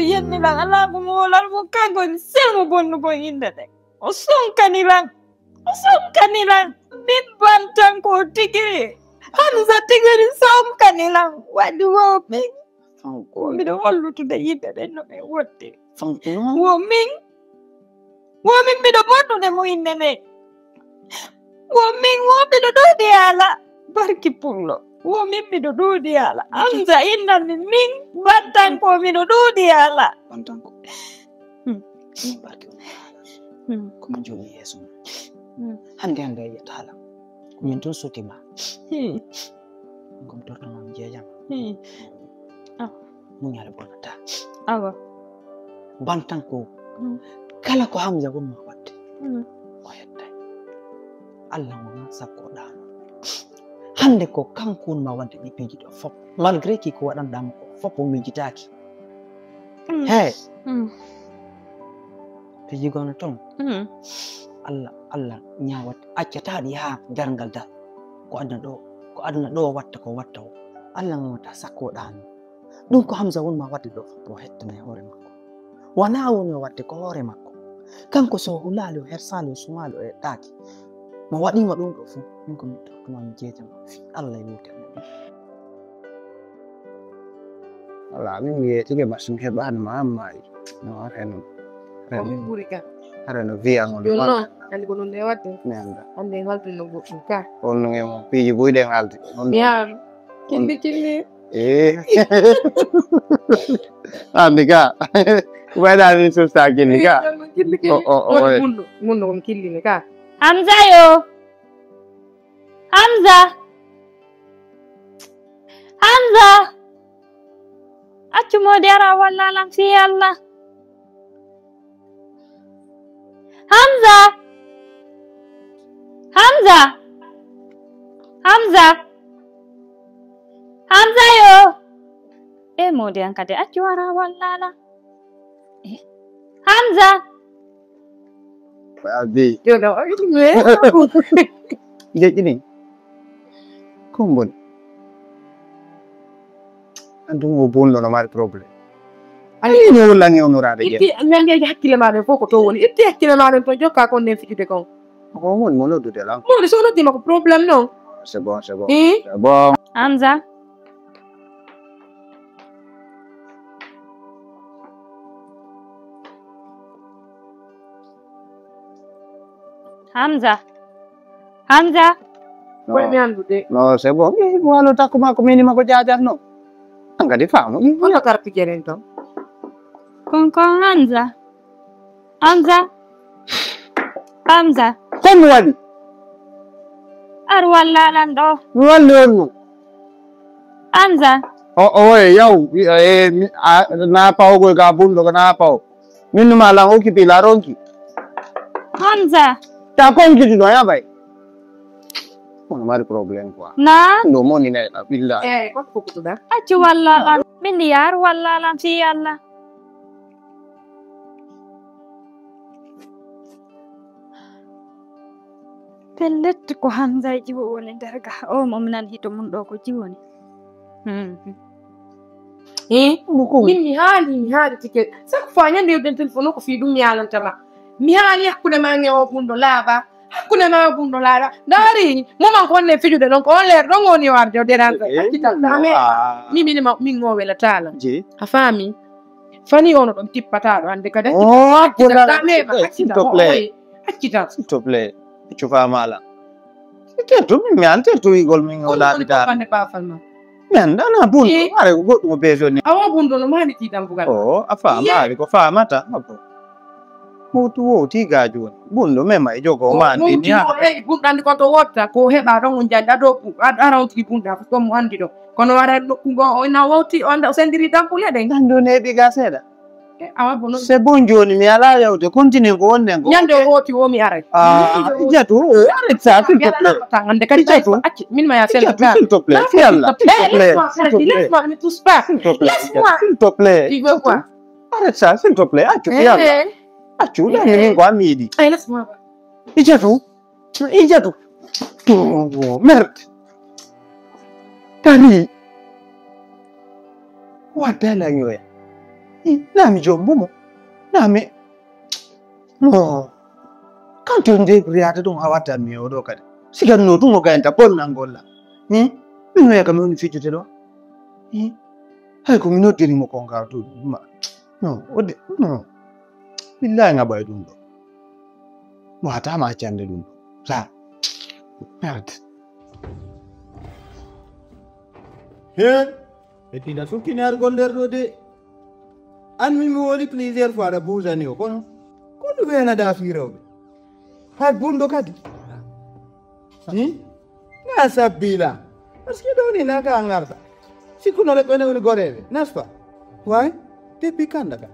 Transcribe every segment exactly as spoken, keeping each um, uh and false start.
Yenni lan alaa ko mo wolal mo, kanko ni sel mo bonnugo innde ɗen. O sonkani lan. O sonkani lan. Min bantanko tigi. Hamza tigi ni sonkani lan. Waɗi wo min. Fanko. Miɗo hollutude yimɓe ɓen no ɓe wondi. Fanko. Wo min. Wo min miɗo bonnude mo innde nden. Wo min wo miɗo ɗuuɗi haala. Barki pullo. Wo min miɗo ɗuuɗi haala. Hamza innanmi min bantanko miɗo ɗuuɗi haala. Bantanko. Hmm. Min barki on haala. Hmm. Ko min jooɗi yeeso ma. Hmm. Hannde hannde a yiyata haala. Ko min tun suti ma. Hmm. Ko mi torto ma mi jeejama. Hmm. Ah. Muñal bonata. Awa. Bantanko. Hmm. Kala ko Hamza won ma waɗde. Hmm. O hettay. Allah mo na sakko ɗaano. Hannde ko kanko won ma waɗde ɗi piiji ɗo fof. Malgré ki ko waɗanɗaa mo ko fof o miijitaaki. Hmm. Hey. Hmm. Piiji gono toon. Hmm. Allah, Allah ñaawat, accataa ɗi haa darngal dal. Ko aduna ɗo, ko aduna ɗo watta ko watta o. Allah mo ta sakko ɗaano. Ɗum ko Hamza won ma waɗde ɗo fof o hettana e hoore makko. Wonaa woni o waɗde ko hoore makko. Kanko so o hulaali, o hersaali, o sumaali, o eɗɗaaki. Mo waɗiima ɗum ɗo fof, min ko mi tortuma mi jeejama fii Allah e wuute am. Wala, min mi yeetike ma, so mi heɓaani ma, amma no, hare no. Ko min ɓuri ka. Hare no wiya on. Yo non, anndi ko ɗum ɗe waɗde. Mi annda. Hannde en haldi no goɗɗum ka. On no ngemo piiji buy ɗen haldi. On mi yaami. Killi, killi. Eh. Anndi ka. Wayɗa min susta killi ka. Killi, killi. O, o, o, woni eh. Munno, munno ko mi killini ka. Hamza yo. Hamza. Hamza. Accu Moodi ara walla lan fii Allah. Hamza! Hamza! Hamza! Hamza yo! E Moodi an kadi accu wara wallala. Eh, Hamza! Abi. Yo no, me. Jeƴƴini. Kumbon. Antum o bonno no mari problème. Ani no langi honoraade je. Itti nangeeji hakkille ma ɗen fof ko to woni. Itti hakkille ma ɗen to jokka kon nden fijude kon. Ko mon mo noddude lan. Mo so noddi ma ko problème non. C'est bon, c'est bon. Eh? C'est bon. Hamza. Hamza. Hamza. Koy mi anndude. Non, c'est bon. Eh, mo alo takko ma ko mini ma ko jaajatno. An kadi faamu. Hono kartu jeren ton. Kon kon Hamza. Hamza. Hamza. Kon mi waɗi. Ar walla lan ɗo. Mi walli on non. Hamza. O, o, e, yaw, e, mi, a, na pawo goy ga bundo, na pawo. Min numa lan occupé la ronki. Hamza. Ta kon kiti no ya bay. On mari problème quoi. Na? No moni na la billa. Eh, ko ko ko da. Accu walla lan. Min yar walla lan fi Allah. Pellet ko Hamza e jiwo woni nder ga. O mo mi nani hito mun ɗo ko jiwo ni. Hmm. Eh, mo ko min mi haali, mi haali tike. Chaque fois ñande yewden téléphone ko fii ɗum mi haalanta ma. Mi haali hakkunde ma e o bunɗo laaɓa. Hakkunde ma e o bunɗo laaɓa. Ndaari, mo man ko wonne fijude ɗon, ko on leer ɗon woni o arde o dérange. Eh, accital, eh, dame. Ah. Mi mini ma, min o wela taala. Je. A faami? Fani ono ɗon tippata ɗo hannde kadi. Oh, accital, dame ma, eh, accital. S'il te plaît. Oy, accital. S'il te plaît. Cufa mala. Tertu min mi an tertu igol min o laaɓi taala. Bande bafal ma. Mi annda na bunɗo, eh, are ko goɗɗum o beesoni. Awa bunɗo no maani ti dambugal. O, a faamaali ko faamata. Mawtu wo ti gaaju woni. Bunɗo mema e jogo o maani ni ha. Bunɗo andi ko to wotta, ko heɓa ɗon on janda ɗo, ara on tigi bunɗa, ko mo andi ɗo. Kono wara nokku ngo, o ina wawti, o anda, o sendiri dampule ɗen. Nando neeɓi ga seeɗa. Eh, awa bono. C'est bon, jooni mi alaa yawde. Continue ko wonɗen ko. Ñande o wooti o mi aray. Ah, Ijatu, eh, arrête ça, s'il te plaît. Ande kadi Ijatu, acci, min ma ya sel. Ijatu, s'il te plaît. S'il te plaît, s'il te plaît. Laisse-moi, ne touche pas. S'il te plaît, Ijatu, s'il te plaît. Tu veux quoi? Arrête ça, s'il te plaît. Accu, yalla. Accu, lan min ko am yiɗi. Ay, laisse-moi. Ijatu. Ijatu. Oh, merde. Tari. Wadda la ñoya. Ih, na mi jombo mo. Na mi. No. Kanto nde riyata ɗum a watta mi o ɗo kadi. Siganno ɗum o gayanta bonnangol la. Hmm? Min noya kam woni fijude ɗo. Hmm? Hay ko mi noddiri mo kon ka to ma. No, o de no. Billahi nga ɓay ɗum ɗo. Mo hata ma accande ɗum ɗo. Sa. Merde. He. E tina sukkineergol nder ɗo de. An min mi woli plusieurs fois da buusani o kono. Kono weenaɗa fii rewɓe. Hay bunɗo kadi. Hi? Na sabbila. Parce que ɗo ni na ka ngarta. Sikkuno le ɓene woni goreɓe, n'est-ce pas? Way? Depuis kanda ka.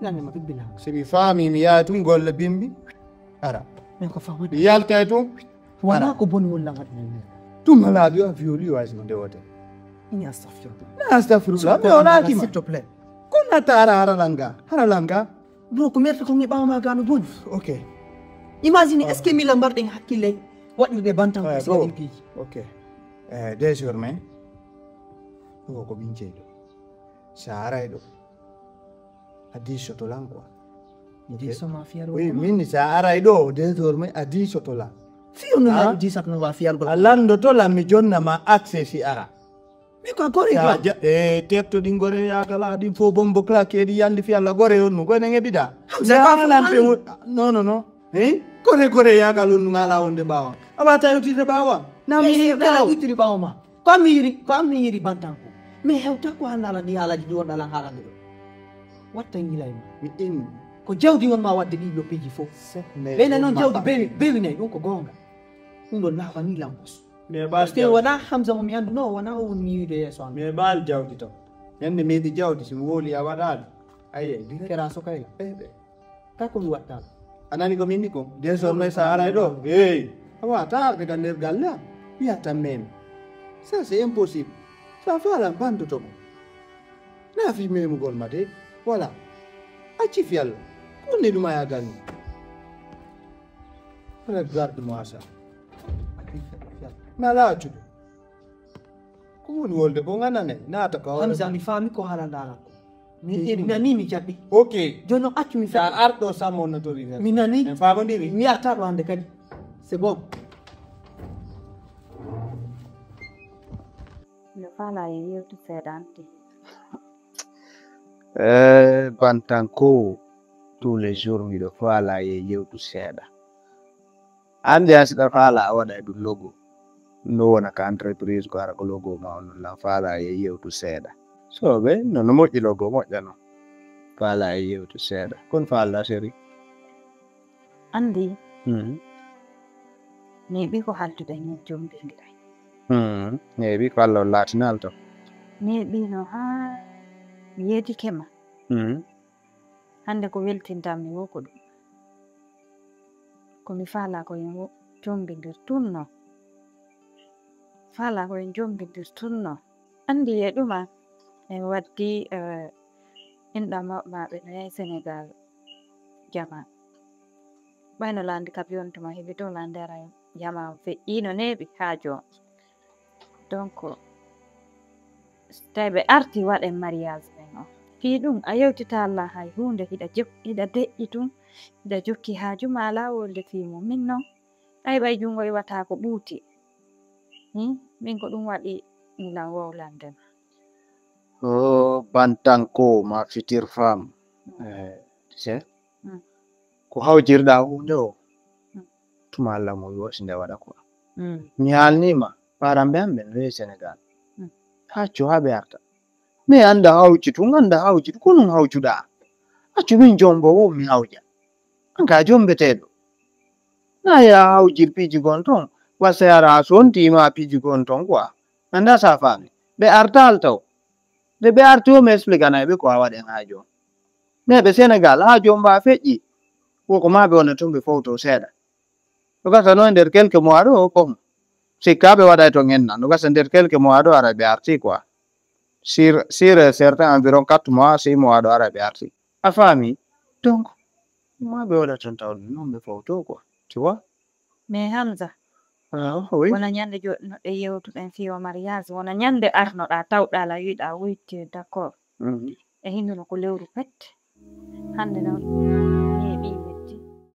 Nande ma bibbila. Si mi faami mi yaha tun golle bimbi. Ara. Min ko famude. Mi yalta e tun. Wala ko boni wala ngati. Tun maladi o violi wa si nde wote. Ini astafirullah. Na astafirullah. Mi wala kima. S'il te plaît. Ko na tara haralanga. Haralanga. Bro, ko merta ko ngi ɓawa ma gano boni. Ok. Imagine, est-ce que mi lambar ɗen hakkille waɗirde bantan ko siga ɗin piiji. Ok. Eh, désormais, ko ko min ceyɗo. Sa aray ɗo. A diisoto lan quoi. Mi diiso ma fiyal. Oui, min sa aray ɗo, désormais a diisoto lan. Fiyo no ma diisat no wa fiyal gol. A landoto lan mi jonna ma accès si ara. Mi ko gore ba. E tetto ɗin gore yakal a ɗin fo bombo claque ɗi yandi fiyal la gore on no gone nge bida. Hamza ka lan pe. Non non non. Hein? Gore gore yakal on ngala wonde bawa. Aba tayo tite bawa. Na mi kala witiri bawa ma. Ko mi yiri, ko mi yiri bantanko. Mi hewta ko hanala ni ala di wonda lan hala ni. Watta ngilay mi. Mi in. Ko jawdi won ma wadde ɗi loppeji fof. Ɓeyna noon jawdi bewi bewi nayi ɗum ko goonga. Ɗum ɗon naafani lankos. Mais ɓaal parce que jawdi wona Hamza mo mi annduno wona o woni mi yiide yeeso am. Mais ɓaal jawdi tan. Ñande meeɗi jawdi si mi woli a waɗaali. Aye. Kera sokayla. Ɓe ɓe. Ka ko mi waɗtaa. A nani ko min ni ko désormais sa aray ɗo. Hey. A wata arde ka nder galle am. Wiyata memi. Ça c'est impossible. Sa faala bandoto mo. Na fi memugol ma de. Voilà. Acci fi Allah. Ko ne ɗum aya ganni. Regarde moi ça. Mi ala accude. Ko woni wolde ko ganane naata ka hoore. Hamza mi faami ko haala ndala ko. Mi nani mi jaɓi. Ok. Jono accu mi sa arɗo sammo no tori. Mi nani. En faamondiri. Mi yata ɗo hande kadi. C'est bon. Miɗo faala e yewtu seeɗa anti. Eh, bantanko, tous les jours miɗo faala e yewtu seeɗa. Andi an siɗa faala a waɗa e ɗum logo. No wona ka entreprise ko ara ko logo ma on lan faala e yewtu seeɗa. So ɓe no no moƴƴi logo moƴƴa no. Faala e yewtu seeɗa. Kon faala seri. Anndi, neeɓi ko haalduɗen heen jombindiray. Neeɓi ko Allah on laatinal to. Neeɓiino haa mi yeedike ma. Hannde ko weltintammi wo ko ɗum. Ko mi faalaa ko en jombindir tun no. Faalaa ko en jombindir tun no. Anndi e ɗuma en waddi inɗa maɓɓe no yahi Senegal jama. Ɓayno landi kap yontuma heɓi to landi ara jama feƴƴino neeɓi haa jon. Donc tawi ɓe arti waɗen mariage ɓen o fii ɗum a yewtitalla hay huunde hiɗa jok hiɗa deƴƴi tun hiɗa jokki haaju ma lawolde fii mum min non. Ay ɓay junngo iwata ko ɓuuti. Min ko ɗum waɗi milan wowlande ma. O bantanko ma fitir femme. Eh, tu sais, ko hawjirɗa hunde o tuma Allah mo yosi nde waɗa quoi. Mi haalnima paramɓe am ɓen rewi Sénégal. Haccu ha ɓe arta. Mi anda hawji tun anda hawji tun ko nun hawjuɗa. Accu min jombo wo mi hawja. An ka jombeteɗo. Na ya hawjir piiji gon ton. Wasa yara a sontima piiji gon ton quoi. Anda sa faami ɓe artal taw. Nde ɓe arti o mi expliquanay ɓe ko a waɗen haajo on. Mais ɓe Sénégal haajo on mba feƴƴi. Woko ma ɓe wona tun ɓe fowto seeɗa. No gasa no e nder quelques mois ɗo o pom. Sikka ɓe waɗay ton henna no gasa nder quelques mois ɗo ara ɓe arti quoi. Sur sur et certain environ quatre mois six mois ɗo ara ɓe arti. A faami? Donc ma ɓe waɗa ton taw non ɓe fowto quoi. Tu vois? Mais Hamza, ah oui, wona ñande joɗɗinoɗe yewtuɗen fii o mariage wona ñande arnoɗa tawɗa la wiɗa woyti d'accord. E hinno ko lewru pet. Hannde noon.